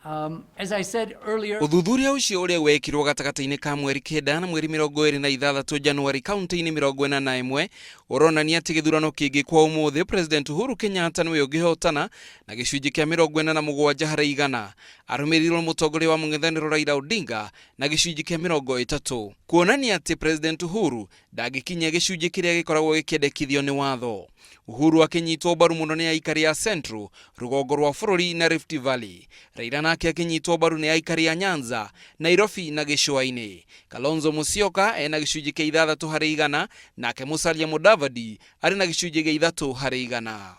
As I said earlier, Ũthuthuria ũcio ũrĩa wekirwo gatagatĩ-inĩ ka mweri 9 na mweri 26 Januari kaunti-inĩ 41 ũronania atĩ gĩthurano kĩngĩkwo ũmũthĩ President Uhuru Kenyatta nĩwe ũngĩhotana na gĩcunjĩ kĩa 47 harĩ igana arũmĩrĩirwo nĩ mũtongoria wa mũng'ethanĩro Raila Odinga na gĩcunjĩ kĩa 30 kuonania atĩ President Uhuru ndangĩkinyia gĩcunjĩ kĩrĩa gĩkoragwo gĩkĩendekithio nĩ watho. Uhuru akĩnyitwo mbaru mũno nĩ aikari a Central, rũgongo rwa bũrũri na Rift Valley. Raila nake akĩnyitwo mbaru nĩ aikari a Nyanza, Nairobi na gĩcũa-inĩ. Kalonzo Musyoka ena gĩcunjĩ kĩa 6%, nake Musalia Mudavadi arĩ na gĩcunjĩ gĩa 3%.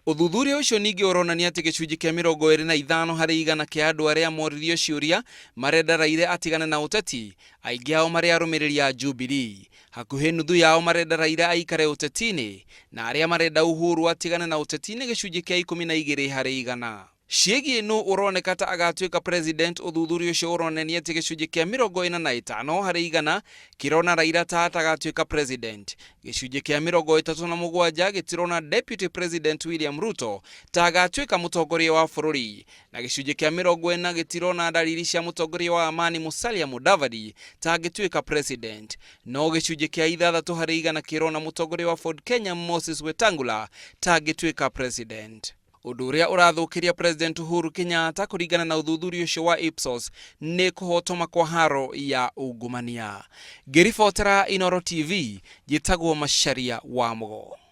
Ũthuthuria ũcio ningĩ ũronania atĩ gĩcunjĩ kĩa 25% kĩa andũ arĩa moririo ciũria marenda Raila atigane na ũteti, aingĩ ao marĩ arũmĩrĩri a Jubilee. Hakuhĩ nuthu yao marenda Raila aikare ũteti-inĩ, na arĩa marenda Uhuru atigane na ũteti nĩ gĩcunjĩ kĩa 12%. Ciĩgiĩ nũ ũroneka ta agatuĩka president, ũthuthuria ũcio ũronania atĩ gĩcunjĩ kĩa 45% kĩrona Raila ta atagatuĩka president. Gĩcunjĩ kĩa 37 gĩtirona Deputy President William Ruto ta agatuĩka mũtongoria wa bũrũri, na gĩcunjĩ kĩa 40 gĩtirona ndariri cia mũtongoria wa Amani Musalia Mudavadi ta angĩtuĩka president. No gĩcunjĩ kĩa 6% kĩrona mũtongoria wa Ford Kenya Moses Wetangula ta angĩtuĩka president. Ũndũ ũrĩa ũrathũkĩria President Uhuru Kenyatta kũringana na ũthuthuria ũcio wa Ipsos nĩ kũhotoma kwa haro ya ungumania. Ngĩribotera Inooro TV, njĩtagwo Macharia wa Mũgo.